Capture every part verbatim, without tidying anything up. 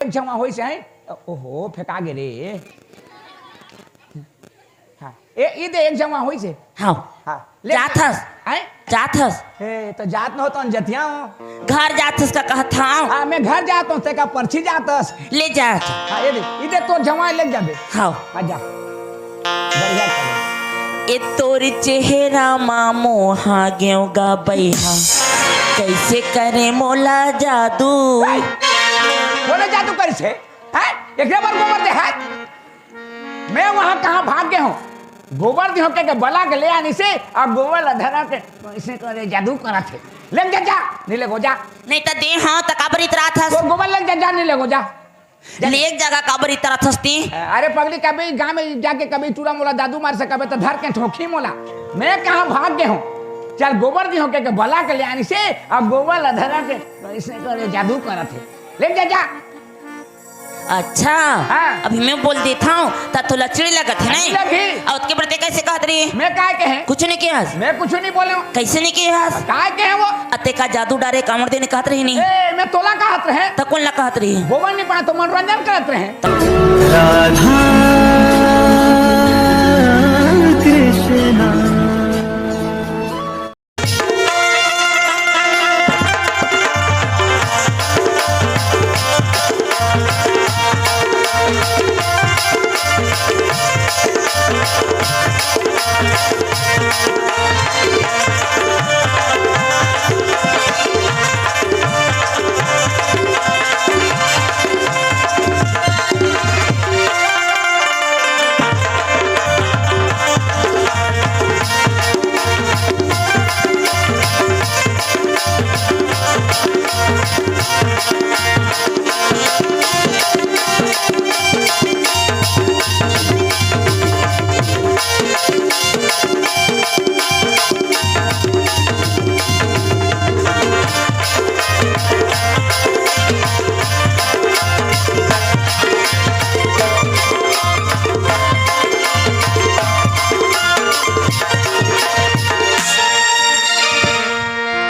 एक झमा होइस हे। ओहो, फेंका गे रे। हाँ, ए, ई दे एक झमा होइस हे। हाँ। हाँ, ले। जात हस? हैं? जात हस? ए, त जात न हो त जतिया हो। घर जात हस का कहत हँव? हाँ, मैं घर जात हँव, तें का परछी जात हस। ले जात। हाँ, ए दे, ई दे तोर झमा ले जाबे। हाँ। हाँ, जा। बढ़िया चले। ए तोर चेहरा मा मोहा गेंव गा बइहा, कइसे करे मोला जादू। कोने जादू करिस हे? हैं? एकरे बर गोबर दे हे? मैं वहाँ कहाँ भाग गे हँव? गोबर दिहों कहिके बला के ले आनिस हे, अउ गोबर ला धरा के कइसे करे जादू करत हे। लेग जा, जा, नइ लेगो जा। नइ त दे हँव, त काबर इतरात हस? तोर गोबर लेग जा, जा, नइ लेगो जा। जा। लेग जा गा, काबर इतरात हस तें? अरे पगली, कभी गाँव में जाके कभी टूरा मोला जादू मारिस कबे त धर के ठोंकही मोला। मैं कहाँ भाग गे हँव? चल गोबर दिहों कहिके बला के ले आनिस हे, अउ गोबर ला धरा के कइसे करे जादू करत हे। लेग जा, जा। अच्छा, हाँ। अभी मैं बोल देत हँव, त तोला चिढ़ लगत हे, नहीं? लगही। अउ ओतके बर तें कइसे कहत रहे? मैं काय कहेंव? कुछु नइ कहे हस। मैं कुछु नइ बोलेंव। कइसे नइ कहे हस? काय कहेंव वो? अते का जादू डारे कांवर देने कहत रहे नहीं? ए, मैं तोला कहत रहेंव। त कोन ला कहत रहे? गोबर नइ पाएँव त मनोरंजन करत रहेंव। राधा कृष्णा।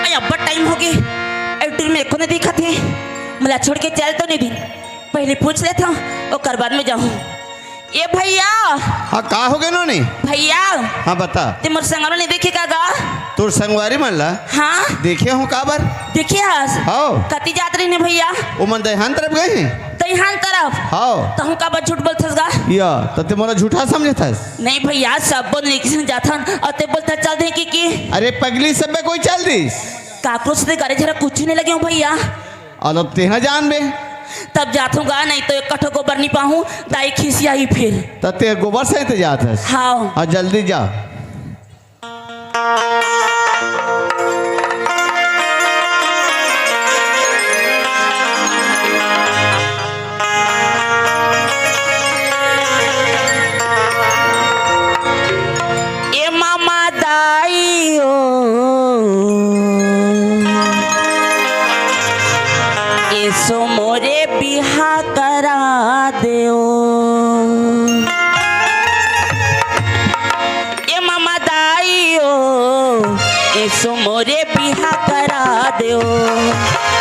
अई अब्बड़ टाइम होगे, ए टूरी में एको नइ दिखत हे। मोला छोड़ के चल तो नइ दिन। पहली पूछ लेथँव, ओकर बाद में जाहूँ। ए भइया। हाँ, का होगे नोनी? भइया। हाँ, बता। तें मोर संगवारी नइ देखे का गा? तोर संगवारी मन ला? हाँ। देखे हँव, काबर? देखे हस? हव। कति जात रहिन भइया? ओमन दइहान तरफ गे हे। दइहान तरफ? हव। तहूँ काबर झूठ बोलथस गा? या, त तें मोला झूठा समझथस? नहीं भइया, सब बोल निकसिन जाथन, अउ तें बोलथस चल देहें कहिके। अरे पगली, सबे कोई चल दिस। काकरो से गारी झगरा कुछु नइ लगे हँव भइया। अउ अब तें ह जानबे। तब जाथँव गा, नहीं तो एक कठो गोबर नइ पाहूँ, दाई खिसियाही फिर। त तें गोबर सहित जात हस? हाँ। हाँ, जल्दी जा। ए मामा दाई ओ, एसो मोरे बिहा करा देओ। ए मामा दाई ओ, एसो मोरे बिहा करा देओ।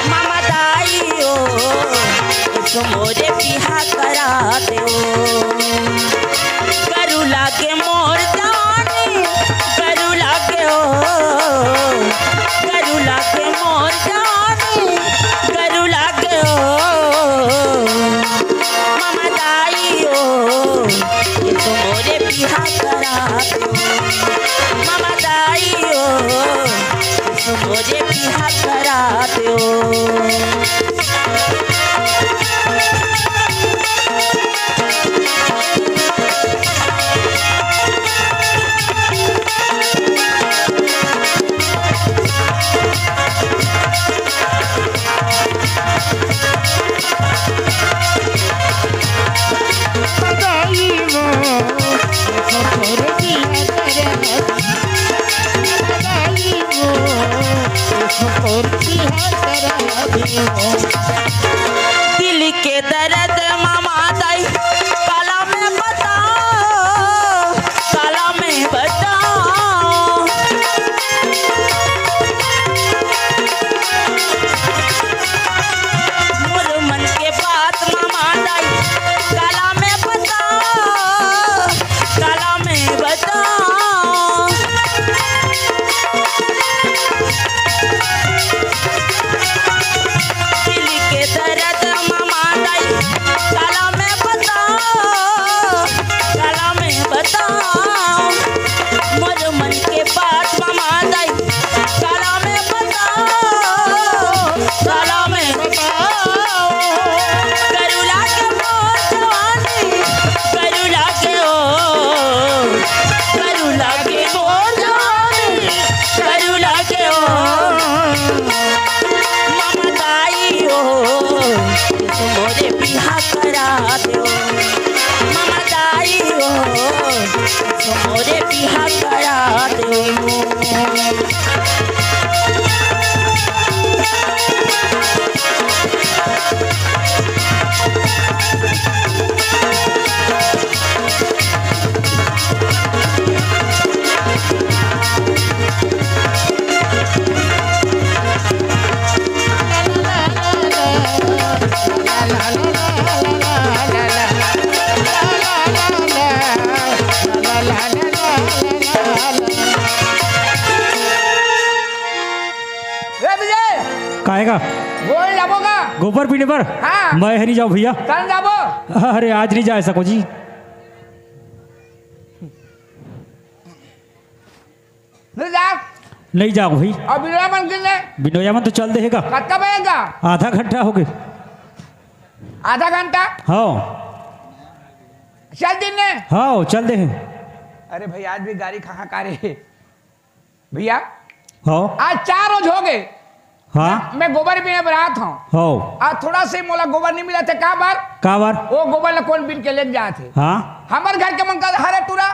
मामा दाई ओ, एसो मोरे बिहा करा देओ। गरू लागे मोर जानी, गरू लागे ओ, गरू लागे मोर जानी, गरू लागे ओ। मामा दाई ओ, एसो मोरे बिहा करा देओ। मामा दाई ओ, एसो मोरे बिहा करा देओ। दिल के दर्द मामा दाई, काला में बताओ, काला में बताओ। मोर मन के बात मा बिहा करा देव, ममा दाई हो, मोरे बिहा करा देव। ए विजय, काहे का? गोबर लाबो का? गोबर बीने बर? हाँ। मैं ह नहीं जाओ भैया। कल जाबो। अरे आज नहीं जा सको जी। नहीं जा। नहीं जाओ भाई। अब बिनोया मन किने? बिनोया मन तो चल देहेगा। कत्ता बजेगा? आधा घंटा हो गए। आधा घंटा? हाँ। चल दिन ने? हाँ, चल दे। अरे भाई, आज भी गाड़ी कहाँ का रे? भैया, हाँ। आज चार रोज हो गए। हाँ। मैं गोबर बीने बर आत हूँ। हाँ। आज थोड़ा से मोला गोबर नहीं मिला थे, का बार? का बार? वो गोबर ला कौन बीन के लेके जात हे? हाँ। हमर घर के मन का, "अरे टूरा,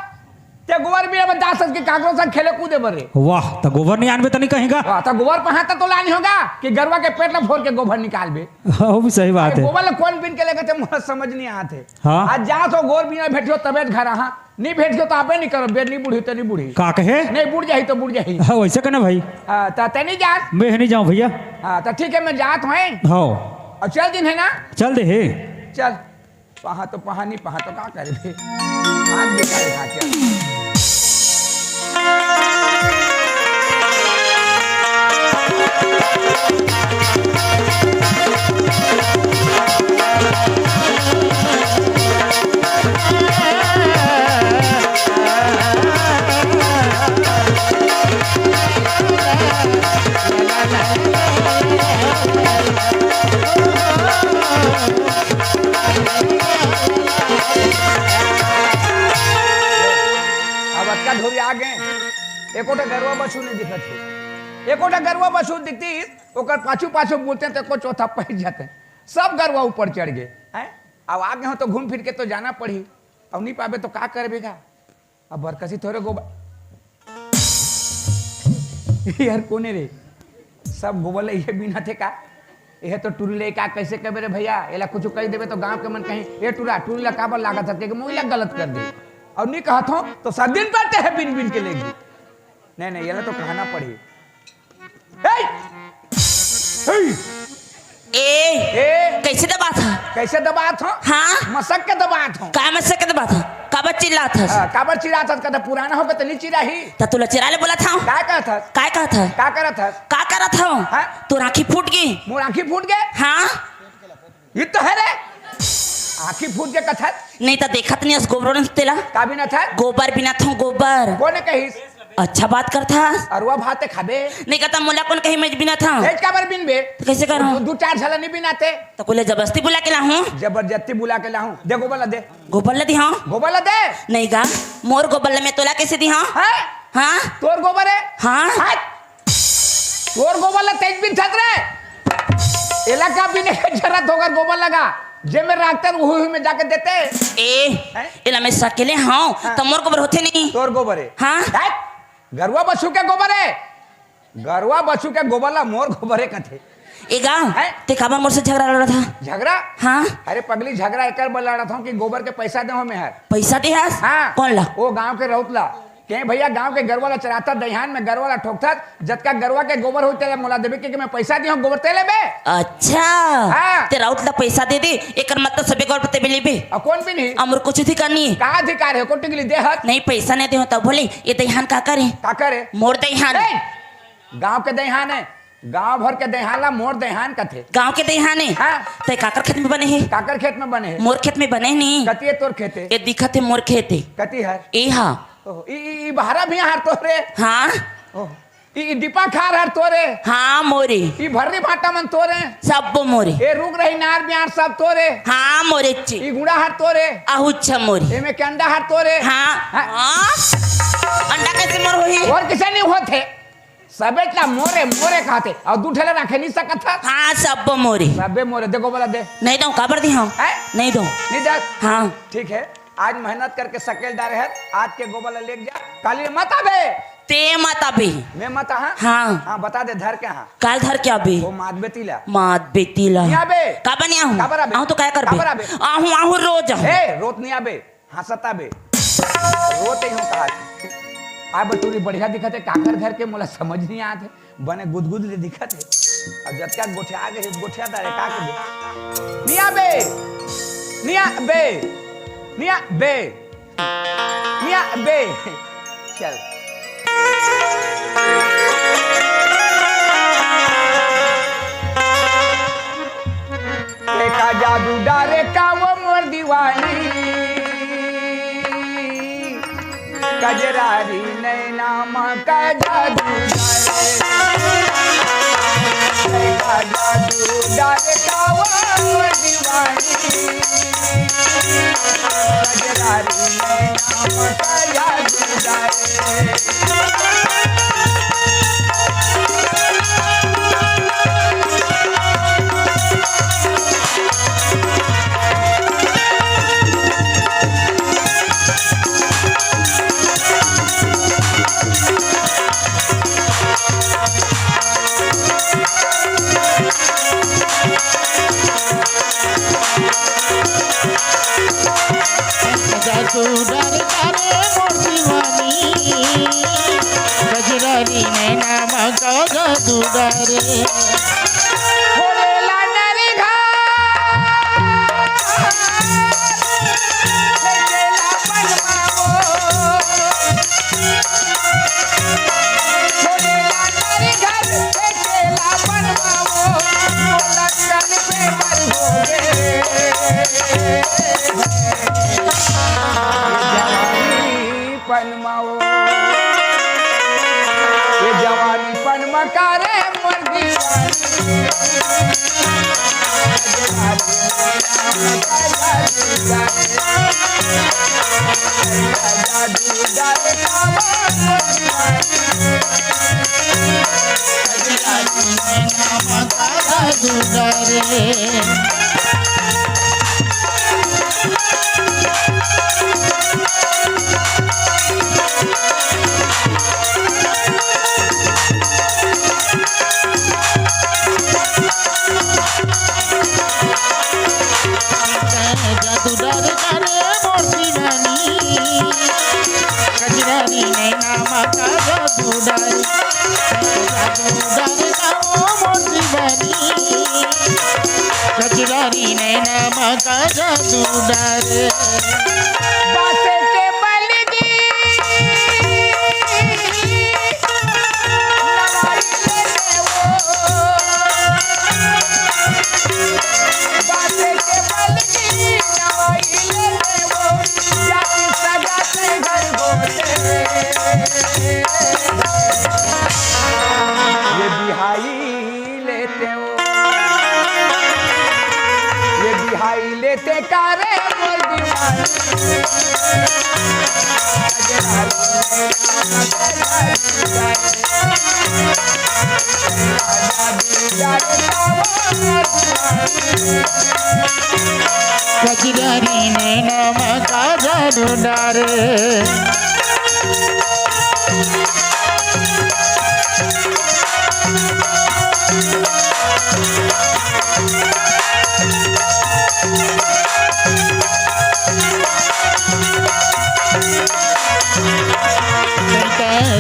ते गोबर बीने बर जात हस के काकरो संग खेले कूदे बर रे?" वाह, त गोबर नहीं आनबे त नहीं कहेगा। वाह, त गोबर पहाता तो लानी होगा कि गरवा के पेट ला फोर के गोबर निकालबे। हाँ, वो भी सही बात अरे है। गोबर ला कौन बीन के लेके ते मोला समझ नहीं आत हे। हाँ। आज जात हो गोबर बीने भेटियो तबे घर आहा। नहीं भेट के तो आपे नहीं करो, बेर नहीं बूढ़ी तो नहीं बूढ़ी। का कहे? नहीं बूढ़ जाही तो बूढ़ जाही। हाँ, वैसे कहना भाई। हाँ, तो ते नहीं जा। मैं नहीं जाऊँ भैया। हाँ, तो ठीक है, मैं जात हूँ। हाँ। और चल दिन है ना? चल दे हे। चल, पहा तो पहा नहीं, पहा तो का करे थे? आज भी करे खा के। अब अतका ढोरी आ गए, एकोटा गरवा बछू नहीं दिखत हे। एकोटा गरवा बछू दिखती, ओकर पाछू पाछू बोलते तो एको चौथा पहुंच जाते। सब गरवा ऊपर चढ़ गए हैं। अब आ गए हो तो घूम फिर के तो जाना पड़ी। अब नहीं पाबे तो का करबे गा? अब बरकसी थोरे गोबर यार, कोने रे? सब गोबर ले ये बिना थे का? ये तो टुरी ले का कैसे कहबे रे भैया? एला कुछ कह देबे तो गांव के मन कहीं, "ए टुरा, टुरी ला काबर लागत हस?" के मुई ला गलत कर दे। और नहीं कहत हो तो सब दिन पड़ते हैं बिन बिन के लेगी। नहीं, नहीं, एला तो कहना पड़ी। ए! ए! ए! ए! कैसे दबात ह? कैसे दबात हो? हाँ? मसक के दबात हो। का मसक के दबात ह? काबर चिल्लात हस? हाँ, काबर चिल्लात हस? कदा पुराना हो के तो नहीं चिल्लाही। त तोला चिल्लाय ले बोलत हंव। काय कहत हस? काय कहत हस? का करत हस? का करत हंव? हाँ? तोर आँखी फूट गे। मोर आँखी फूट गे? हाँ। ये तो है रे। आँखी फूट गे कथस। नहीं त देखत नहीं हस गोबर न तेला। का बिनत हस? गोबर बिनत हंव, गोबर। कोने कहिस? अच्छा बात करथस। अरुआ भात खाबे। नहीं कहता मोला कौन कही मैं बिनत हंव। भेज काबर बिनबे? त कैसे करहूँ? दू, दू चार झला नहीं बिनाते। त कोई ला जबरदस्ती बुला के लाहूँ। जबरदस्ती बुला के लाहूँ। दे गोबर ला दे। गोबर ला दिहंव। गोबर ला दे। नहीं गा, मोर गोबर ला मैं तोला कैसे दिहंव? हैं? हाँ? तोर गोबर है? हाँ। हट। तोर गोबर ला तेज बिनथस रे। एला का बिने के जरूरत होगा गोबर लगा। जे में राखते वही में जाके देते। ए, हैं? एला मैं सकेले हंव, हाँ। त मोर गोबर होथे नहीं। तोर गोबर है। हाँ। हट। गरुआ बछू के गोबर है। गरुआ बछू के गोबर ला मोर गोबर है कथे। ए गा, हैं? ते काबर मोर से झगरा लड़त हस? झगरा? हाँ। अरे पगली, झगरा एकर बर लड़त हंव कि गोबर के पैसा दे हो मैं हर। पैसा दे हस? हाँ। कौन ला? वो गांव के रउत ला। के भैया गांव के गरुआ ला चराथस, दइहान में गरुआ ला ठोकथस, जतका गरुआ के गोबर होई तेला मोला देबे, क्योंकि मैं पैसा दिहंव गोबर ते लेबे। अच्छा। हाँ। ते रउत ला पैसा दे दे, एकर मतलब सबे गोबर ते भी लेबे। अब कौन भी नहीं? अमर कुछ अधिकार नहीं है। का अधिकार है? कोटिंगली दे हस। नहीं, पैसा नहीं दे हो तब बोले, ये दइहान का करे? का करे? मोर दइहान। ए, गांव के दइहान है, गांव भर के दइहान ला मोर दइहान कथे। गांव के दइहान है? हाँ। ते काकर खेत में बने है? काकर खेत में बने है? मोर खेत में बने नहीं। कती है तोर खेत है? ये दिखत है मोर खेत है। कती हर? ए हा। ओह, ई, ई, ई बहरा भी हर तोरे? हाँ। ओह, ई, ई दीपा खार हर तोरे? हाँ, मोरे। ई भर्री भाटा मन तोरे? सब मोरे। ए रुख रही नार बियार सब तोरे? हाँ, मोरे चे। ई गुड़ा हर तोरे? आहुच्छा मोरे। ए में के अंडा हर तोरे? हाँ। हाँ। हाँ? अंडा कैसे मोर होही? और किसे नहीं होत है? सबेच ला मोरे, मोरे कहथे, अउ दू ठे ला राखे नहीं सकत हस। हाँ, सब्बो मोरे। सब्बे मोरे, दे गोबर ला दे। नहीं दो, काबर दी हम? हैं? नहीं दो। नहीं दे। हाँ। ठीक है, आज मेहनत करके सकेल डारे हस, आज के गोबर ला लेके जा, काली मत आबे। ते मत आबे। मैं मत हाँ? हाँ। हाँ, बता दे, धर के हाँ। काल धर के आबे। वो मात बेटी ला। मात बेटी ला। नहीं आबे। काबर नहीं आहूँ? काबर आबे? आहूँ तो काय करबे? काबर आबे? आहूँ, आहूँ रोज आहूँ। ए, रोज नहीं आबे। हंसत आबे। रोते ही कहा। आ बटूरी बढ़िया दिखत हे, काकर घर के मोला समझ नहीं आत हे। बने गुदगुद ले दिखत हे। अब जतका गोठिया गे हे, गोठिया दारे का के दे। निया बे, निया बे, निया बे, निया बे। चल। एका जादू डारे का वो मोर दीवानी, कजरारी नैना मा का जादू डारे, एका जादू डारे का वो मोर दीवानी, कजरारी नैना मा का जादू डारे। जादू डारे डारे मोर दीवानी, कजरारी नैना मा का जादू डारे। भोलेला नरी घाट, लेकेला बनवाओ। भोलेला नरी घाट, लेकेला बनवाओ। लक्कन पे मर होवे। जवानी पन मा ओ, ये जवानी पन मा का रे मोर दीवानी। जादू डारे का रे मोर दीवानी, कजरारी नैना मा का जादू डारे। जादू डारे का ओ मोर दीवानी, कजरारी नैना मा का जादू डारे। बासे के बलगी नवाई ले ले वो। बासे के बलगी नवाई ले ले वो। जाति सगा से घर होते। ये बिहाई लेते हो, ये बिहाई लेते का रे मोर दीवानी। कजरारी नैना मा का जादू डारे।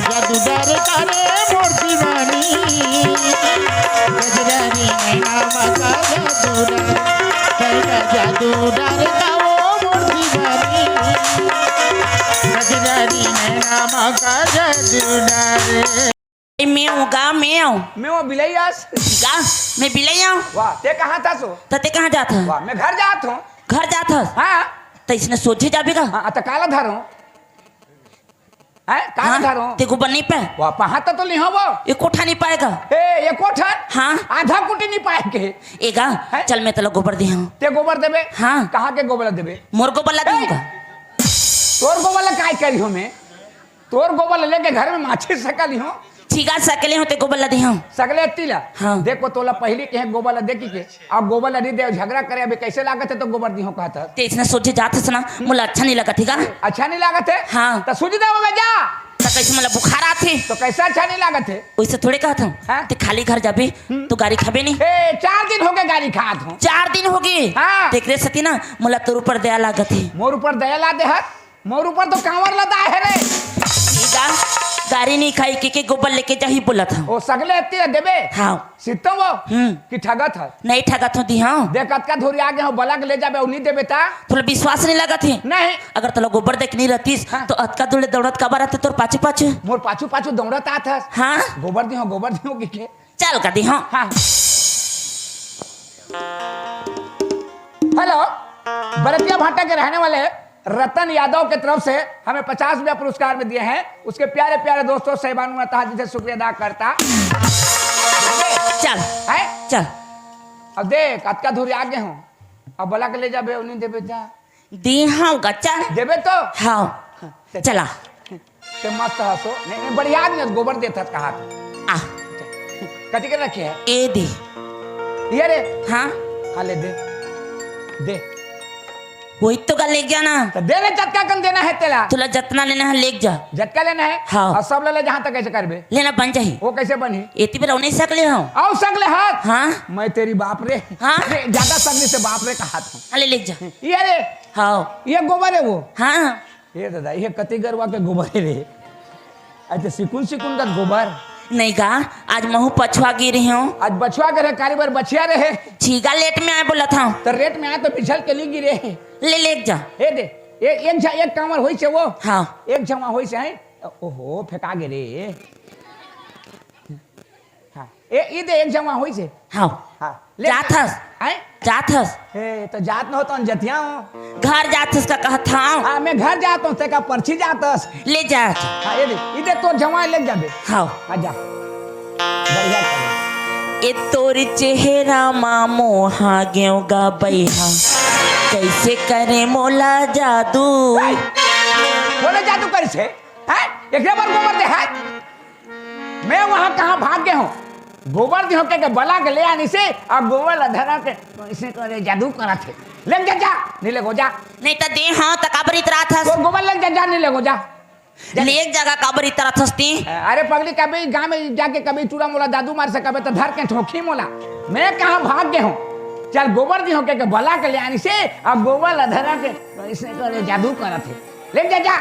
जादू डारे का रे मोर दीवानी, कजरारी नैना मा का जादू डारे। जादू डारे का ओ मोर दीवानी, कजरारी नैना मा का जादू डारे। मैं हूँ गा, मैं हूँ। मैं वो बिलई आस। गा, मैं बिलई हूँ। वाह, ते कहाँ था सो? त ते कहाँ जात ह? वाह, मैं घर जात हूँ। घर जात हस? हाँ। त इसने सोझे जाबे का? हाँ, त काला धरो। हैं? काला हाँ, धरो। ते गोबर नहीं पाए? वाह, पहाता तो नहीं हो वो। ये कोठा नहीं पाएगा। ए, ये कोठा? हाँ। आधा कुटी नहीं पाए के। ए गा, हैं? चल मैं तला गोबर दे हूँ। ते गोबर देबे? हाँ। कहाँ के गोबर देबे? मोर गोबर ला ए, दे हूँ का? तोर गोबर ला काय करी हो मैं? तोर गोबर ला लेके घर में माछी सका ली हो। ठीक हे, सकले हों ते गोबर ला दिहूं। सकले अत्ती ला? हाँ। देखो, तोला पहिली कहे गोबर ला दे कहिके, अब गोबर ला नइ दे, झगरा करे, अभी कइसे लागत हे तो गोबर दिहूं कहत हस। ते अइसने सोझे जात हस ना, मोला अच्छा नइ लागत हे का? अच्छा नइ लागत हे? हाँ। त सूझ दे होगे जा। त कइसे मोला बुखार आथे? त कइसे अच्छा नइ लागत हे? वइसे थोड़े कहत हूँ। हाँ? ते खाली घर जाबे, हम्म। त गारी खाबे नहीं। ए, चार दिन होगे गारी खात हूँ। चार दिन होगे? हाँ। तेकरे सेती ना, मोला तोर ऊपर दया लागत हे। मोर ऊपर दया ला दे हस? मोर ऊपर तो कांवर लदा हे रे। सीधा गारी नइ खाई कहिके गोबर लेके जाही बोलत हूँ। ओ, सगले अत्ती ला देबे? हाँ। सित्तो वो हम्म। कि ठगत हस? नइ ठगत हूँ, दिहूं। देख, अतका धुरिया गे हूँ, बला के ले जाबे, अउ नइ देबे ता? तोला विश्वास नइ लागत हे? नहीं। अगर तोला गोबर दे के नइ रहतिस, हाँ। त अतका दूर ले दौड़त काबर आते तोर पाछू पाछू? मोर पाछू पाछू दौड़त आत हस? हाँ। गोबर दिहूं, गोबर दिहूं कहिके। चल का दिहूं। हाँ। हेलो, बरतिया भाटा के रहने वाले रतन यादव के तरफ से हमें पचास रुपया पुरस्कार में दिए हैं। उसके प्यारे प्यारे दोस्तों, साहिबानों ने तहा दिल से शुक्रिया अदा करता। चल। हैं? चल। अब देख, अतका धुरिया गे हूँ, अब बला के ले जाबे, अउ नइ देबे ता? दिहूं गा, चल। देबे तो? हाँ। चला। ते मस्त हस ओ। नहीं, नहीं, बढ़िया आदमी हस, गोबर देत हस कहा। आ। कथी के रखे हे? ए दे। ये रे। हाँ? हाँ, ले दे। दे। वही तो गा, लेग जा ना। त दे ले, जतका कन देना हे तेला। तोला जतना लेना हे, लेग जा। जतका लेना हे? हाँ। अउ सब ले ले, जहाँ तक कइसे करबे? लेना बन जाही। वो कइसे बनही? एती बेरा नइ सकले हूँ। अउ सकले हस? हाँ। मैं तेरी बाप रे। हाँ। रे, जादा सकले से बाप रे कहत हूँ। हाँ, ले, लेग जा। ये रे। हाँ। ये गोबर हे वो। हाँ। ए दादा, ये कती गरवा के गोबर हे रे? अच्छा, सिकुन सिकुन का गोबर? नहीं गा, आज महूँ पछुआ गे रहेंव। आज बछुआ गे रहे, काली बर बछिया रहे। झींगा लेट में आए बोलत हूँ। त लेट में आए त बिछल के ली गिरे। ले, लेग जा। ए दे, ए, एक झा, एक कांवर होइस हे वो। हाँ। एक झमा होइस हे, हैं? ओहो, फेंका गे रे। हाँ। ए, ई दे एक जमा होइस हे। हाँ। हाँ। ले। जात हस? हैं? जात हस? हे, त जात न हो त जतिया हो। घर जात हस का कहत हूँ? हाँ, मैं घर जात हूँ, तेका परछी जात हस। ले जात। हाँ, ये दे, ई दे तोर जमा ले जाबे। हाँ। हाँ, जा। बढ़िया करे। ए तोर चेहरा मा मोहा गेव गा बइहा, कइसे करे मोला जादू। ओइ, कोने जादू करिस हे? हैं? एकरे बर गोबर दे हे? मैं वहाँ कहाँ भाग गे हूँ? गोबर दिहूँ कहिके बला के ले आनिस हे, अउ गोबर ला धरा के कइसे करे जादू करत हे। लेग जा, जा, नइ लेगो जा। नहीं त दे हँव, त काबर इतरात हस? तोर गोबर लेग जा, जा, नइ लेगो जा। जा। लेग जा गा, काबर इतरात हस ती? अरे पगली, कभी गाँव में जाके कभी टूरा मोला जादू मारिस हे कबे त धर के ठोंकही मोला। मैं कहाँ भाग गे हूँ? चल गोबर दिहूँ कहिके बला के ले आनिस हे, अउ गोबर ला धरा के कइसे करे जादू करत हे। लेग जा, जा।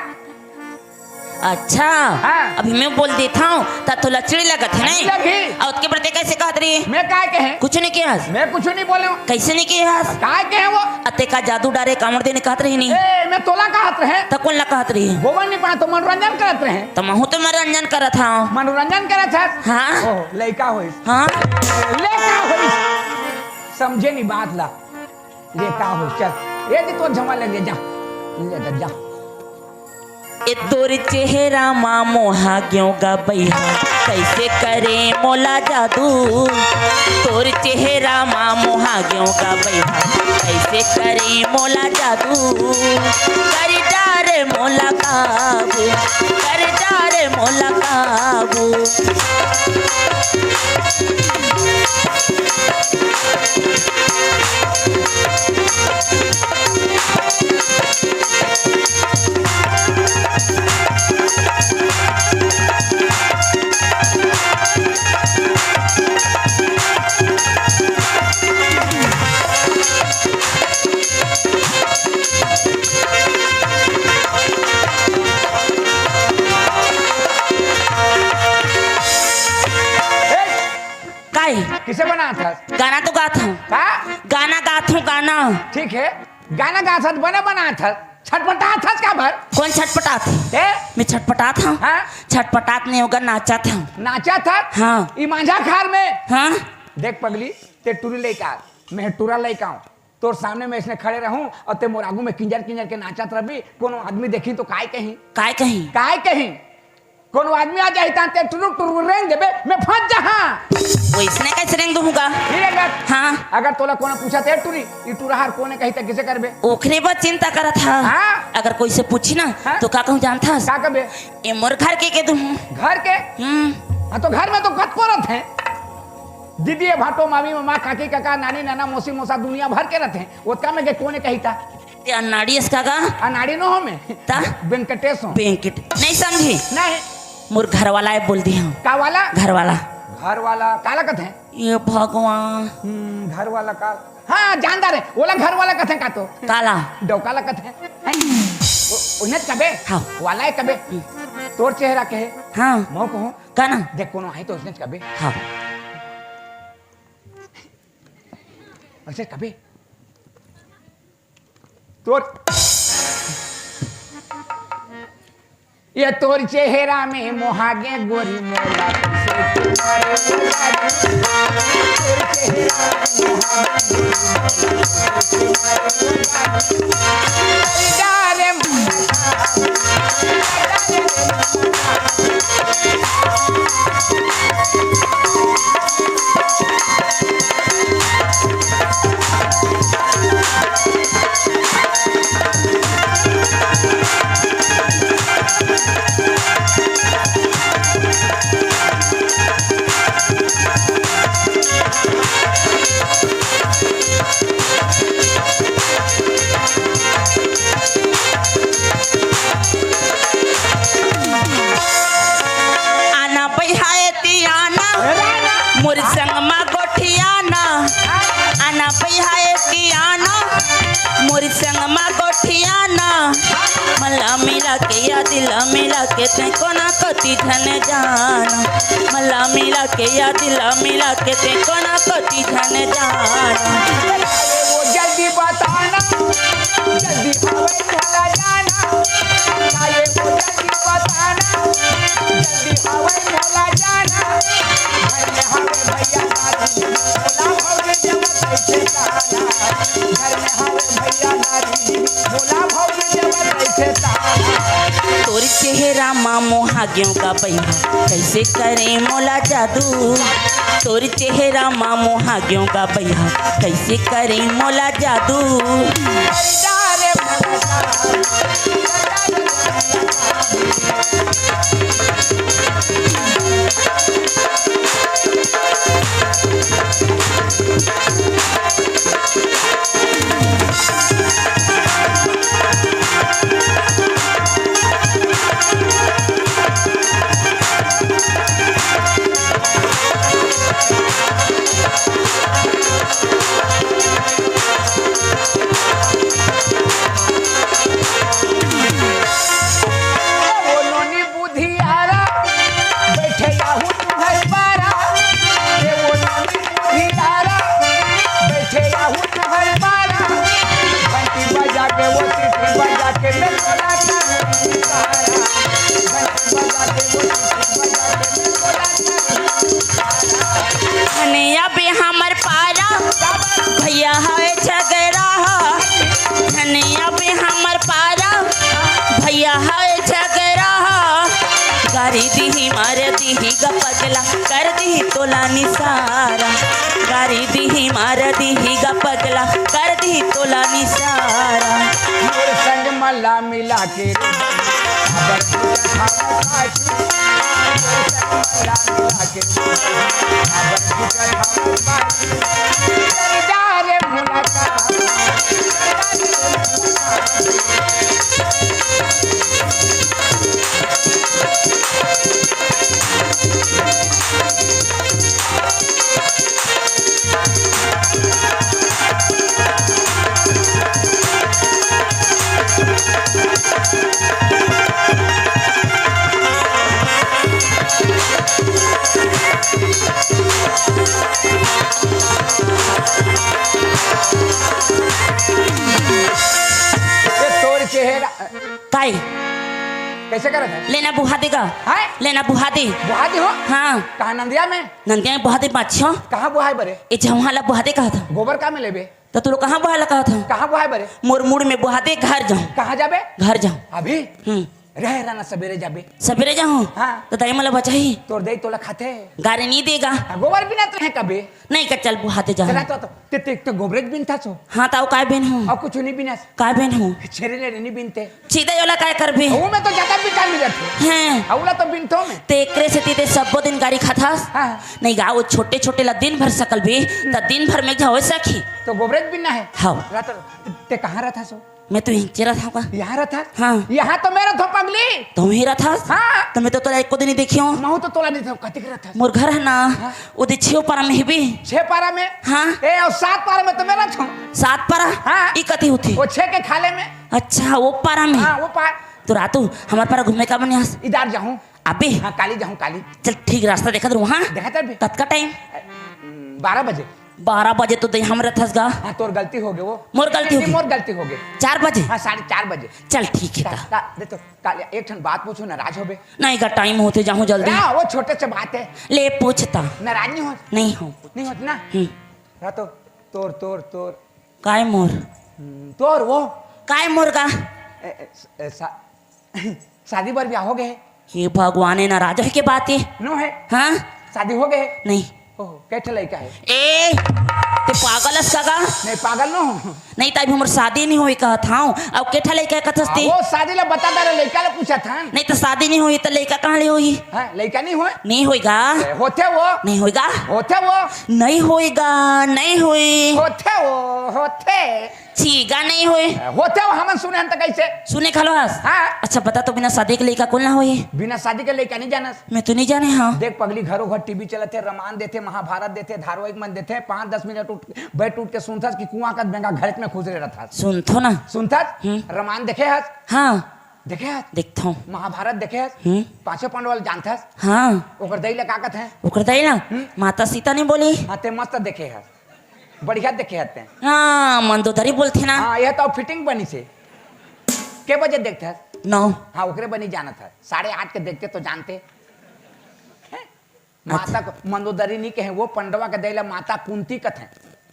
अच्छा, हाँ। अभी मैं बोल देत हँव, त तोला चिढ़ लगत हे, नहीं? लगही। अउ ओतके बर ते कइसे कहत रहे? मैं काय कहे? कुछु नइ कहे हस। मैं कुछु नइ बोले हूँ। कइसे नइ कहे हस? काय कहे वो? अते का जादू डारे कांवर देने कहत रहे नहीं? ए, मैं तोला कहत रहे। त कोन ला कहत रहे? गोबर नइ पाए त मनोरंजन करत रहे। त महूँ त मनोरंजन करत हँव। मनोरंजन करत हस? हाँ। ओह, लइका होइस। हाँ। लइका होइस। समझे नहीं बात ला। ले का हो, चल। ए दे तोर जमा ले, ले जा। ले जा, जा। ए तोर चेहरा मा मोहा गेव गा बइहा, कइसे करे मोला जादू। तोर चेहरा मा मोहा गेव गा बइहा, कइसे करे मोला जादू। कर डारे मोला काबू, कर डारे मोला काबू। काय? किसे बनात हस? गाना तो गात हँव। का? गाना गात हँव, गाना। ठीक हे, गाना गात हस, बने बनात हस, छटपटात हस काबर? कोन छटपटात हे? ए? मैं छटपटात हँव? हाँ? छटपटात नहीं होगा, नाचत हँव। नाचत हस? हाँ। ई मांझा खार में? हाँ। देख पगली, ते टूरी लइका, मैं टूरा लइका हँव। तोर सामने में अइसने खड़े रहूं अउ ते मोर आगू में किंजर किंजर के नाचत रहबे, कोनो आदमी देखही तो काय कही? काय कही? काय कही? कोनो आदमी आ जाही त ते टुरुक टुरुक रेंग देबे, मैं फंस जाहां। वइसने कइसे रेंग दूंगा? फिर एक बात, हाँ। अगर तोला कोनो पूछत हे, "ए टुरी, ई टुरा हर कोन ए?" कही त कइसे करबे? ओखरे बर चिंता करत हँव। हाँ। अगर कोई से पूछही ना, हाँ। त का कहूं जानत हस? का कहबे? ए मोर घर के कहि दूहूं। घर के? हम्म। हाँ, तो घर में तो कतको रथे। दीदी, ये भाटो, मामी, मामा, काकी, काका, नानी, नाना, मौसी, मौसा, दुनिया भर के रथे। ओतका में के कोने कही था? ते अनाड़ी अस का गा? अनाड़ी नो हो मैं। ता? वेंकटेश हो। वेंकट। नहीं समझी? नहीं। मोर घर वाला है, बोल दी हम। का वाला? घर वाला। घर वाला, काला कथे? ये भगवान। हम्म, घर वाला का? हाँ, जानदार है। ओला घर वाला कथे का तो? काला? डौका ला कथे। हैं? ओ, उन्हें कबे? हाँ। वाला है कबे? हम्म। तोर चेहरा के है? हाँ। मौ कहूँ? का ना? देख, कोनो आए तो उसने कबे? हाँ। ऐसे कबे? तोर, ये तोर चेहरा में मोहागे गोरी मोला। आना बइहाए तियाना, मोर संग मा गोठियाना। आना बइहाए तियाना, मोर संग मा गोठियाना। मन ला मिला के या दिल ला मिला के ते कोना कोती झन जाना। मन ला मिला के या दिल ला मिला के ते कोना कोती झन जाना। वो जल्दी बताना, जल्दी आवे मोला जाना। आए वो जल्दी बताना, जल्दी आवे मोला जाना। घर में आवे भैया नारी, मोला भौजी देवा कैसे ताना। घर में आवे भैया नारी, मोला भौजी देवा कैसे ताना। तोर चेहरा मा मोहा गेंव का बइहा, कैसे करे मोला जादू। तोर चेहरा मा मोहा गेंव का बइहा, कैसे करे मोला जादू। वो नोनी बुधियारा, बैठे रहू तुम्हर पारा। ये वो नोनी बुधियारा, बैठे रहू तुम्हर पारा। घंटी बजा के, वो सीटी बजा के, मैं बोला करूँ पुकारा। घंटी बजा के, वो सीटी बजा के, मैं बोला करूँ पुकारा। धनिया बे हमर पारा, भैया है झगरा हा। धनिया बे हमर पारा, भैया है झगरा हा। गारी दिही मार दिही ग पगला, कर दिही तोला निसारा। गारी दिही मार दिही ग पगला, कर दिही तोला निसारा। मोर संग मला मिला के रे, अबर तुझे खावा काटी। मोर संग मला मिला के रे, अबर तुझे खावा काटी। चल जा रे मुलाकात। ये तोर चेहरा। काय? कैसे करत है? लेना बुहा दे गा। हैं? लेना बुहा दे। बुहा दे हो? हाँ। कहाँ, नंदिया में? नंदिया में बुहा दे, पाछो। कहाँ बुहाए बरे? ए झउहा ला बुहा दे कहा था। गोबर का में लेबे? तो तू लोग कहाँ बुहा ला कहा था? कहाँ बुहाए बरे? मोर मुड़ में बुहा दे, घर जाऊँ। कहाँ जाबे? घर जाऊँ। अभी? हम्म। रहे रहना, सबेरे जाबे। सबेरे जाहूं? हाँ। त दाई मोला बचाही? तोर दाई तोला खाथे। गारी नी देगा? हाँ, गोबर बिनत रहे कबे। नहीं का, चल बुहाते जा। चला तो, तो, ते, ते, ते गोबरेच बिनथस हो। हाँ, त अउ काय बिनहूं? अउ कुछु नी बिनस? काय बिनहूं? छेरी ले नी बिनते। सीधा ओला काय करबे? वो में तो ज्यादा विटामिन रहथे। हैं। अउ ओला तो बिनथों मैं। ते एकरे सेती ते सब्बो दिन गारी खाथस? हाँ। नहीं गा, वो छोटे-छोटे ला दिन भर सकलबे, त दिन भर में एक झन होय सकही। तो गोबरेच बिनना हे। हाँ। रहा तो, ते कहाँ रथस हो? मैं तो इहिंचे रथंव का। यहाँ रथस? हाँ। यहाँ तो मैं रथंव पगली। तुम ही रथस? हाँ। त मैं तो तोला एको दिन नी देखे हंव। महूं तो तोला नी देखे हंव, कतिक रथस? मोर घर हे ना, हाँ। ओदे छेव पारा में हवे। छेव पारा में? हाँ। ए, अउ सात पारा में तो मैं रथंव। सात पारा? हाँ। ई कती होथे? वो छेव के खाल्हे में। अच्छा, वो पारा में। हाँ, वो पारा। त रहा तो हमर पारा घूमे काबर नी आस? इधर जाहूं। अबे। हाँ, काली जाहूं, काली। चल, ठीक रास्ता देखत रहूं, हाँ? देखत रहबे। कतका टाइम? बारह बजे। बारह बजे तो दे हम रथस गा। हाँ, तोर गलती होगे वो। मोर गलती होगे? मोर गलती होगे। चार बजे? हाँ, साढ़े चार बजे। चल, ठीक हे ता, ता। ता, दे तो, काली, एक ठन बात पूछूं, नाराज होबे? नहीं गा, टाइम होथे, जाहूं जल्दी। हाँ, वो छोटे से बात हे। ले, पूछ ता। नाराज नी होस? नहीं हों। नी होस ना? हम्म। हाँ, तो तोर, तोर, तोर। काय मोर? हम्म, तोर वो। काय मोर गा? ए, ए, स-, ए, सा-, शादी बर ब्याह होगे हे। हे भगवान, ए नाराज होय के बात हे। नो हे। हाँ? शादी होगे हे। नहीं। ओहो, के ठे लइका हे? ए, ते पागल हस का गा? नहीं, पागल नो हों। नहीं, त अभी हमर शादी नी होय कहत हंव। अउ के ठे लइका हे कथस ते? हाँ, वो शादी ला बता दे रे, लइका ला पूछत हन। नहीं, त शादी नी होय त लइका कहाँ ले होही? हाँ, लइका नी होय? नहीं होय गा। ए, होथे वो। नहीं होय गा। होथे वो। नहीं होय गा, नहीं होय। होथे वो, होथे। छी गा, नहीं होय। होथे वो, हमन सुने हन त कइसे? सुने घलो हस? हाँ। अच्छा, बता तो, बिना शादी के लइका कोन ला होही? बिना शादी के लइका नी जानस? मैं तो नी जाने हंव। देख पगली, घरो घर टीवी चलत हे, रमायन देथे, महाभारत देथे, धारावाहिक मन देथे, पाँच दस मिनट उठ, बैठ उठ के सुनथस कि कुआं कस बेंगा घरेच में खुसरे रथस। सुनथों ना। सुनथस? हम्म। रमायन देखे हस? हाँ। देखे हस? देखथों। महाभारत देखे हस? हम्म। पांचों पांडव ला जानथस? हाँ। ओकर दाई ला का कथे? ओकर दाई ला? हम्म। माता सीता नी बोली? हाँ, ते मस्त देखे हस। बढ़िया देखे हते। हाँ, मंदोदरी बोलथे ना। हाँ, ये तो fitting बनिस हे। के बजे देखथस? नौ। हाँ, ओकरे बनी जानत हस। साढ़े आठ के देखते तो जानते। हैं? अच्छा। माता को मंदोदरी नी कहे, वो पंडवा के दाई ला माता कुंती कथे।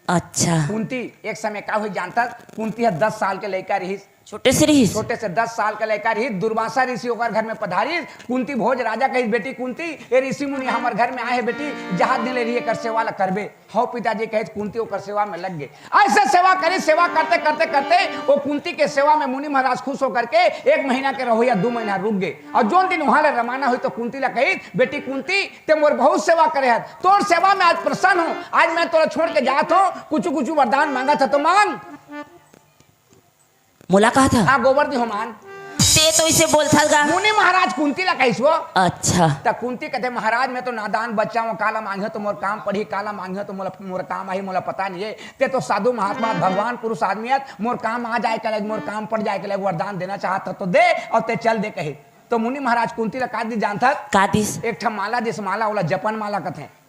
अच्छा। कुंती, एक समय का होइस जानथस? कुंती ह दस साल के लइका रहिस। छोटे से रहिस? छोटे से दस साल के लइका रहिस, दुर्वासा ऋषि ओकर घर में पधारिस। कुंती भोज राजा कहिस, "बेटी कुंती, ए ऋषि मुनि हमर घर में आए हे बेटी, जहाँ दिन ले रही एकर सेवा ला करबे।" हव पिताजी कहिस, कुंती ओकर सेवा में लग गे। अइसे सेवा करिस, सेवा करते, करते, करते वो कुंती के सेवा में मुनि महाराज खुश होकर के एक महीना के रहोइया दू महीना रुक गे। अउ जोन दिन उहाँ ले रवाना होइस त कुंती ला कहिस, "बेटी कुंती, ते मोर बहुत सेवा करे हस, तोर सेवा में आज प्रसन्न हों, आज मैं तोला छोड़ के जात हों, कुछु कुछु वरदान मांगत हस तो मांग।" मोला कहत हस? हाँ, गोबर दिहूं मांग। ते तो अइसे बोलथस गा। मुनि महाराज कुंती ला कहिस वो। अच्छा। त कुंती कथे, "महाराज, मैं तो नादान बच्चा हों, काला मांगिहूं त मोर काम पड़ही, काला मांगिहूं त मोला, मोर काम आही, मोला पता नहीं हे। ते तो साधु महात्मा, भगवान पुरुष आदमी हस, मोर काम आ जाए के लइक, मोर काम पड़ जाए के लइक, वरदान देना चाहत हस तो दे, अउ ते चल दे," कहिस। त मुनि महाराज कुंती ला का दिस जानथस? का दिस? एक ठा माला दिस, माला, ओला जपन माला कथे।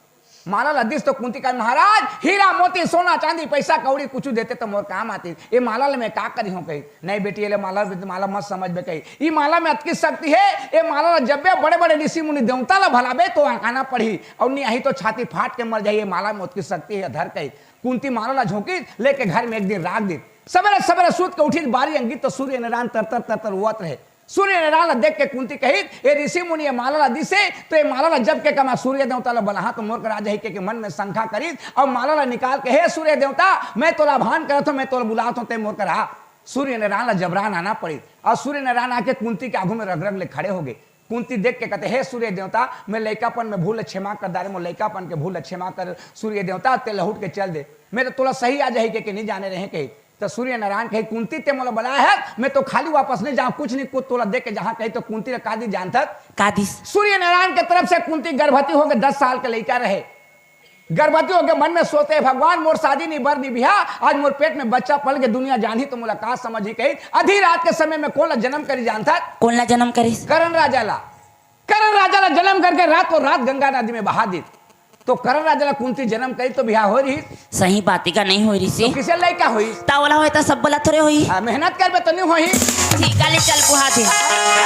माला ला दिस त कुंती कहिस, "महाराज, हीरा मोती, सोना चांदी, पइसा कौड़ी कुछु देते त मोर काम आतिस। ए माला ला मैं का करिहूं?" कहिस। "नहीं बेटी, एला माला, माला मत समझबे," कहिस। "ई माला में अतकी शक्ति हे, ए माला ला जब बे बड़े-बड़े ऋषि मुनि देवता ला भलाबे त आना पड़ही, अउ नी आही त छाती फाट के मर जाही, ए माला में ओतकी शक्ति हे, धर," कहिस। कुंती माला ला झोंकिस, लेके घर में एक दिन राख दिस। सबेरे-सबेरे सूत के उठिस, बारी अंगिस त सूर्य नारायण तर-तर तर-तर रोवत रहे। सूर्य नारायण ला देख के कुंती कहिस, "ए ऋषि मुनि, ए माला ला दिस हे, त ए माला ला जप के कमा सूर्य देवता ला बलाहूं त मोर करा आ जाही," कहिके मन में शंका करिस, अउ माला ला निकाल के, "हे सूर्य देवता, मैं तोला आह्वान करत हों, मैं तोला बुलात हों, ते मोर करा आ।" सूर्य नारायण ला जबरन आना पड़िस, अउ सूर्य नारायण आके कुंती के आगू में रग रग ले खड़े होगे। कुंती देख के कथे, "हे सूर्य देवता, मैं लइकापन में भूल ला क्षमा कर डारें, मोर लइकापन के भूल ला क्षमा कर सूर्य देवता, ते लहुट के चल दे, मैं तो तोला सही आ जाही कहिके नी जाने रहें," कहिस। त सूर्य नारायण कहिस, "कुंती, ते मोला बलाए हस, मैं तो खाली वापस नी जांव, कुछ नी, कुछ तोला दे के जांव," कहिस। त कुंती ला का दिस जानथस? का दिस? सूर्य नारायण के तरफ से कुंती गर्भवती होगे, दस साल के लइका रहे। गर्भवती होगे मन में सोचे, "भगवान, मोर शादी नी, बर नी, बिहा, आज मोर पेट में बच्चा पल के दुनिया जानही त मोला का समझही," कहिस। आधी रात के समय में कोन ला जनम करिस जानथस? कोन ला जनम करिस? करण राजा ला। करण राजा ला जनम करके रातों रात गंगा नदी में बहा दिस। तो करण राजा ला कुंती जनम करी तो बिहाव होय रहिस। सही बात हे का, नहीं होय रहिस। तो किसे लइका होइस? त ओला होय त सब ला थोरे होही। हाँ, मेहनत करबे तो नहीं होही। ठीक हे, ले चल बुहा दे,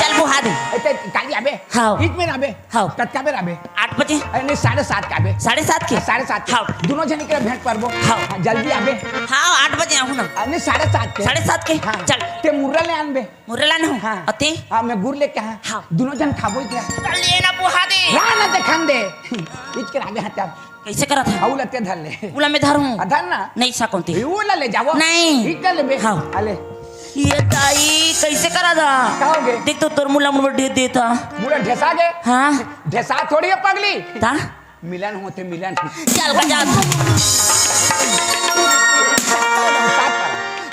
चल बुहा दे। ए, ते काली आबे? हाँ। इतने आबे? हाँ। कतका बेर आबे? आठ बजे। अरे नहीं, साढ़े सात के आबे। साढ़े सात के? हाँ, साढ़े सात के। हाँ। दुनों झन के भेंट करबो। हाँ। हाँ, जल्दी आबे। हाँ, आठ बजे आहूँ ना। अरे नहीं, साढ़े सात के। साढ़े सात के? हाँ। चल। ते मुर्रा ले आनबे। मुर्रा लानहूँ। हाँ। अते? हाँ, मैं गुर लेके हाँ। हाँ। दुनों झन खाबो इकरा। ले ना बुहा दे। ला ना ते खान दे। इचके आगे हाँ चल। कइसे करत हस? हाँ, उला ते धर ले। उला मैं धरहूँ। हाँ, धर ना। नहीं सकूँ ते। ए, उला ले जाबो। नहीं। इकरा लेबे। हाँ। आ ले। ए दाई, कइसे करत हस? का होगे? देख तो तोर मुला मुला ढे देता। मुला ढेसा गे? हाँ। ढेसा थोड़ी हे पगली। ता? मिलन होथे, मिलन। चल का जा।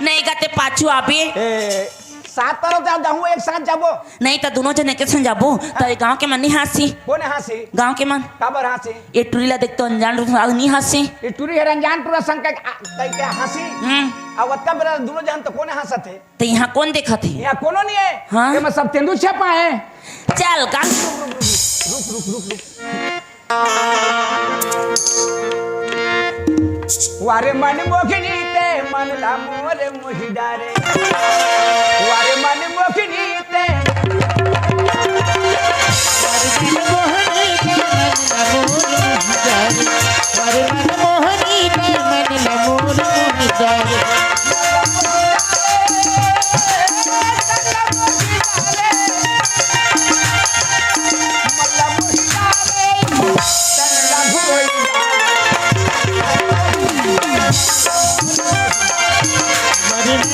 नहीं का ते पाछू आबे। ए, सात तरफ जा, जाहूँ, एक साथ जाबो। नहीं त दुनों झन एके संग जाबो, त ए गाँव के मन नहीं हाँसही। कोन हाँसही? गाँव के मन। काबर हाँसही? ए टुरी ला देख तो अनजान टुरा संग नहीं हाँसही। ए टुरी हर अनजान टुरा संग कहि, आ, कहि के हाँसही। हम्म। अब अतका बेरा दुनों झन तो कोन हाँसत हे? त इहाँ कोन देखत हे? इहाँ कोनो नहीं हे। हाँ? एमा सब तेंदू छपा हे। चल का। रुक, रुक, रुक, रुक। वारे मन मोहिनी ते मन ला मोर मोहि डारे। वारे मन मोहिनी ते। वारे मन मोहिनी ते मन ला मोर मोहि डारे। वारे मन मोहिनी ते मन ला मोर मोहि डारे।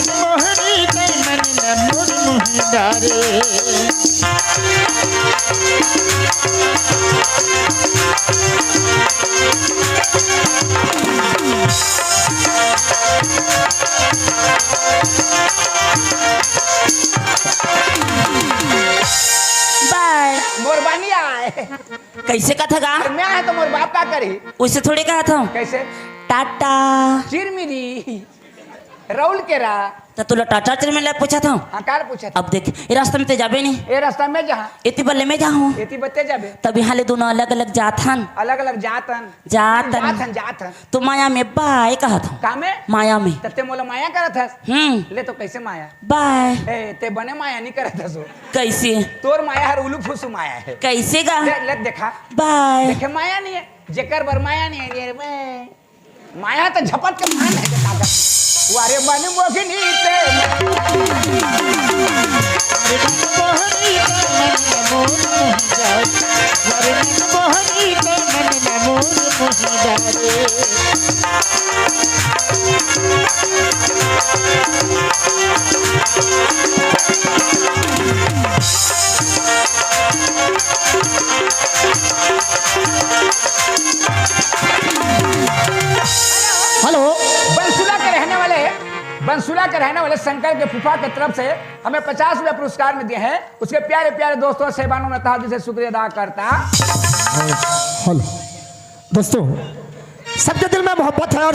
मोहनी तन मन ला मोर मोहि डारे। बाय। मोर बनिया आय। कइसे कथा गा? अरे मैं आय तो मोर बाप का करही? वइसे थोड़े कहत हँव। कइसे? टाटा। चिरमिरी। रउल केरा। त तोला टाटा चिरमिरी ला पूछत हँव। हाँ, काला पूछत? अब देख, ए रस्ता में ते जाबे नहीं। ए रस्ता में जहाँ। एती बल्ले में जाहूँ। एती बत्ते जाबे। तब इहाँ ले दुनों अलग-अलग जात हन। अलग-अलग जात हन। जात हन। जात हन, जात हन। तो माया में बाय कहत हँव। का में? माया में। त ते मोला माया करत हस? हम्म। ले तो कइसे माया? बाय। ए, ते बने माया नहीं करत हस वो। कइसे? तोर माया हर उलू फुसू माया हे। कइसे गा? ले, ले देखा। बाय। देखे माया नहीं हे, जेकर बर माया नहीं हे, ये मैं माया तो झपट के मान हे के ताकत। वारे मन मोहिनी ते। वारे मन मोहिनी ते मन ला मोर मोहि डारे। वारे मन मोहिनी ते मन ला मोर मोहि डारे। हेलो। बंसुला के रहने वाले, बंसुला के रहने वाले शंकर के फूफा के तरफ से हमें पचास रुपया पुरस्कार में दिए हैं। उसके प्यारे प्यारे दोस्तों, सेवानों में तहे दिल से शुक्रिया अदा करता। हेलो दोस्तों, सबके दिल में मोहब्बत है और